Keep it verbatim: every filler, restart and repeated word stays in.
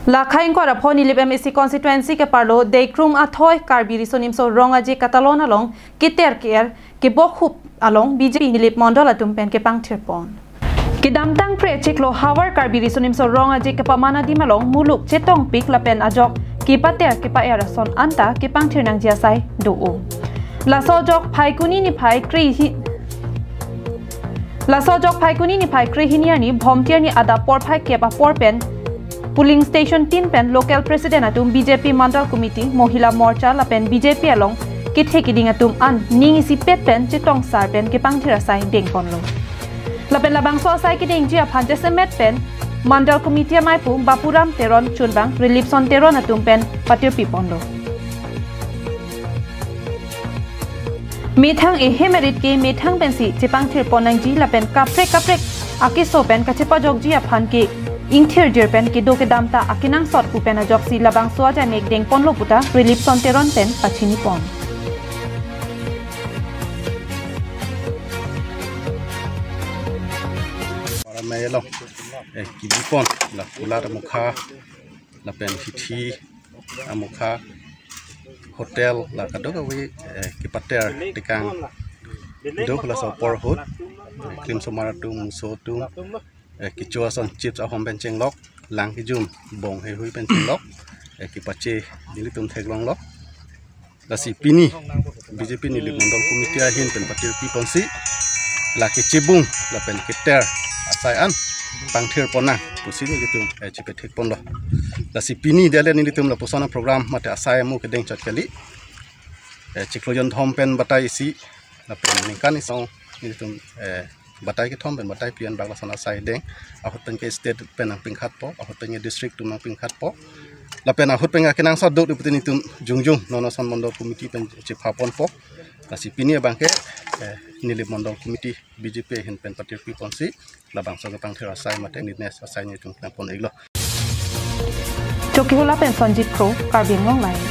Lakhai ingkoi ra pho Nilip M A C constituency ke-arlo Dekrum Athoi Karbi Riso Nimso Rong Aje Katalon along keter ke-er kebokhup along B J P Nilip Mondol atum pen kepangthir pon. Kedamtang Phre chiklo havar Karbi Riso Nimso Rong Aje kepaman adim along muluk chetongpik lapen ajok kepater kepa-er ason anta kepangthir nangji asai do-o. Laso ajok Phaikuni niphai kre-hini Laso ajok Phaikuni niphai kre-hini arni Bhomti arni adap porphai kep apor pen polling station tin pen local president atum, B J P Mandal Committee, Mohila Morcha lapen B J P along kethe kiding atum an ning isipet pen chetongsar pen kepangthir asai dengponlo. Lapen labangso asai kedengji aphan jasemet pen Mandal Committee amaipu Bapuram Teron chunbang Reliefson Teron atum pen patirpi ponlo. Methang ehem erit ke methang pensi chepangthir pon nangji lapen kaprek kaprek akeso pen kachepajokji aphan ke ingthirjir pen kedo kedamta akenangsot pu pen ajoksi labangso ajaimek dengponlo puta Reliefson Teron pen pachini pon. Para melo, eh, kibi pon, la kulat amokha, lapen hithi amokha, hotel, la kadokave, eh, kepater tekang do laso apor ahut, eh, krim somar atum, muso atum, eh, kecho ason chips ahom pen chenglok, lang kejum, bong heihui pen chenglok, eh, kepache nelitum theklonglo. Lasi pini B J P Nilip Mondol Committee ahin pen patirpi ponsi, la kechebung lapen keter asai an pangthir pon nang pusi nelitum, eh, chepethek ponlo. Lasi pini dale nelitum lapuson a-program mate asai amu kedeng chot kali. Eh, chiklo jonthom pen batai isi, lapen ningkan isong nelitum, eh, batai kethom pen batai phli an bak lason asai deng. Ahut pen ke state pen nangpingkhatpo, ahut pen ke district atum nangpingkhatpo. Lapen ahut pen akenangsot do-o putin itum jongjong non ason Mondol Committee pen chepha ponpo. Lasi pini abang ke, eh, Nilip Mondol Committee B J P ahin pen patirpi ponsi labangso kepangthir asai mate neatness asai nelitum nangpon-iklo. Chokihola pen Sonjit Kro, Karbi Anglong Live.